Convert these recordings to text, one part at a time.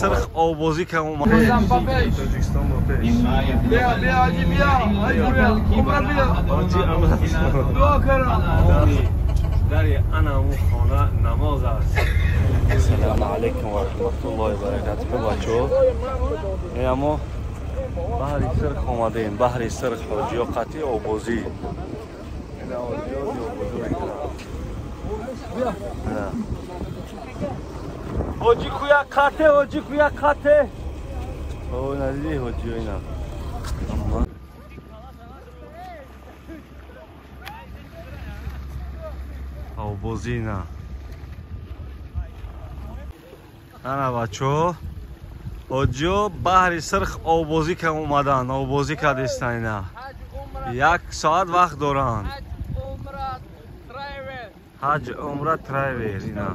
Сирх обозӣ кам омад. Тоҷикистон ба пеш. Бия, бия, ҳоҷӣ, бия. Ҳоҷӣ, бия. Умра, бия. Ҳоҷӣ амра. Дуо кардам. Дари анаму хона намоз аст. Ассалому алайкум ва раҳматуллоҳи ва баракатуҳ. Бачаҳо, ина мо баҳри Сирх омадем. Баҳри Сирх ҳоҷиё қатъи обозӣ. Ина ҳоҷиё обозӣ мекунанд. Ҳоҷӣ куя қате, ҳоҷӣ куя қате. О, надиди ҳоҷиё ина. Обозӣ ина. Ана бачаҳо, ҳоҷиё баҳри Сирх обозӣ кам омаданд, обозӣ кардистанд ина. Як соат вақт доранд. Ҳаҷ умра трайвер ина.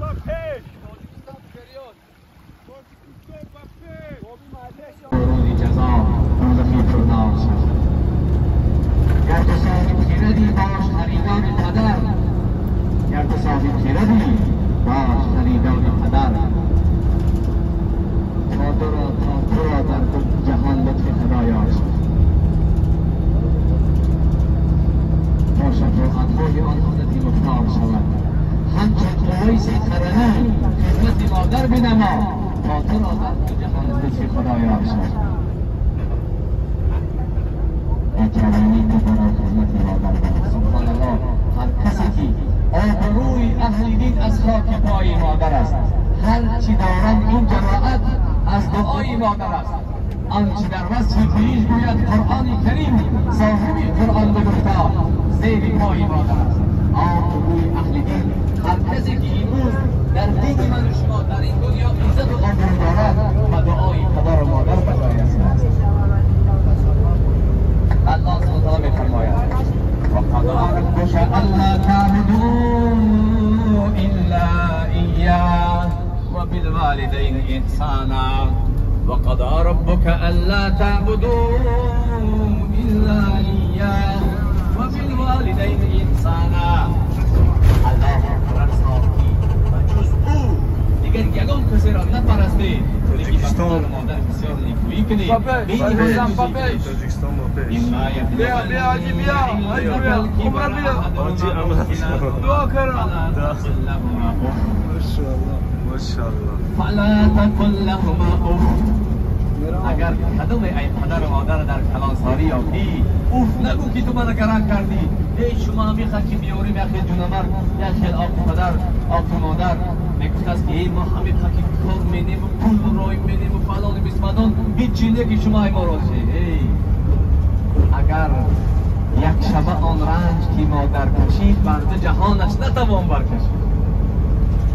آنچه در وصف پیش گوید قرآن کریم صاحب قرآن بگفتا زیر پای مادر است. آبروی اهل دین، هر کسی که امروز در دین من و شما در این دنیا عزت و آبرو دارد و دعای پدر و مادر بجای است. الله سبحانه و تعالی می‌فرماید وقضى ربك ألا تعبدوا إلا إياه وبالوالدين إحسانا وقضى ربك ألا تعبدوا إلا إياه وبالوالدين إحسانا. الله مقرر ساخت و جز او دیگر یگان کسی را نپرستید. тоҷикистон مادر بسیار نیکویی کنید. Тоҷикистон ба пеш. Бия, бия, ҳоҷӣ, бия. Ҳоҷӣ, бия. Умра, бия. Ҳоҷӣ амра. Дуо кардам. Машааллоҳ, машааллоҳ. فلا تقل لهما اف. اگر کدام ای پدر و مادر در کلانساری یافتی اوف نگو که تو منو گران کردی. ای شما میخواد که بیاریم یک خیل جونمر، یک خیل آب پدر، آب مادر میگفت است که ای ما همین که کار میدیم و پول رای میدیم و فلان و بیسمدان هیچی نه که شما ای ما راضی. ای اگر یک شبه آن رنج که مادر کشید بر جهانش نتوان برکشید.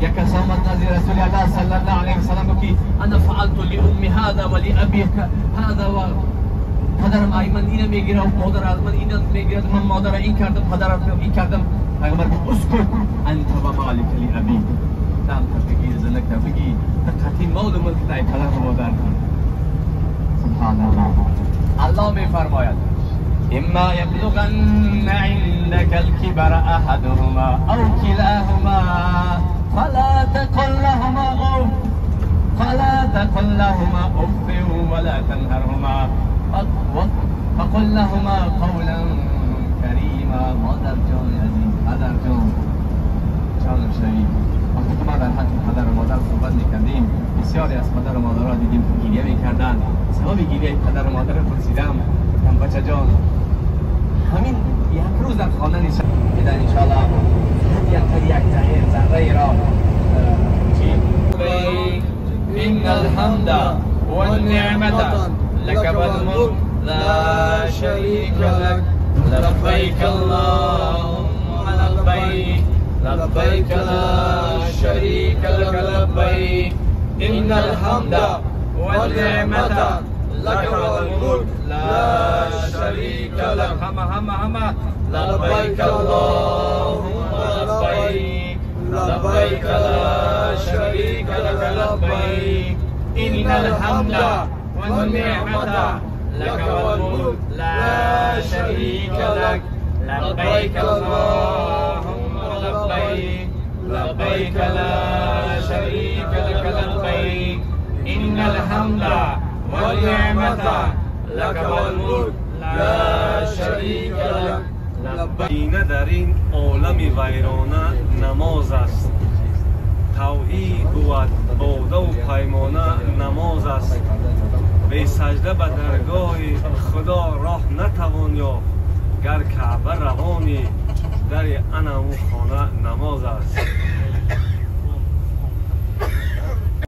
یک کس آمد نزد رسول الله صلی الله علیه وسلم گفت که انا فعلت لأمی هذا ولأبی هذا و پدرم ای من اینو میگیره و مادر از من اینو میگیره، من مادر این کردم، پدرم این کردم. پیغمبر گفت اسکت انت و مالک لأبیک. دم بگیر زنک بگی دقتی مال و ملک دای پدر و مادر. سبحان الله. الله میفرماید اما یبلغن عندك الكبر احدهما او كلاهما فلا تقل لهما اف، فلا تقل لهما اف ولا تنهرهما فقل لهما قولا كريما. مادر جان عزیز، پدر جان، جانم شوی. وقتی که ما در حق پدر و مادر صحبت میکردیم بسیاری از پدر و مادرها دیدیم که گریه میکردند. سبب گریه پدر و مادر پرسیدم، گفتم بچه جان همین یک روز در خانه نشستم که انشاءالله یک ذره را إن الحمد والنعمة لك والملك لا شريك لك لبيك اللهم لبيك لبيك لا شريك لك لبيك إن الحمد والنعمة لك والملك لا شريك لك. همه همه همه لبيك اللهم لبيك لبيك لا شريك لك لبيك إن الحمد والنعمة لك والملك لا شريك لك لبيك اللهم لبيك لبيك لا شريك لك لبيك الحمد والنعمة لك والملك لا شريك لك. دینه در این عالم ویرانه نماز است، توحید بود باده و پیمانه نماز است. به سجده به درگاه خدا راه نتوان یافت، گر کعبه روانی در انمو خانه نماز است.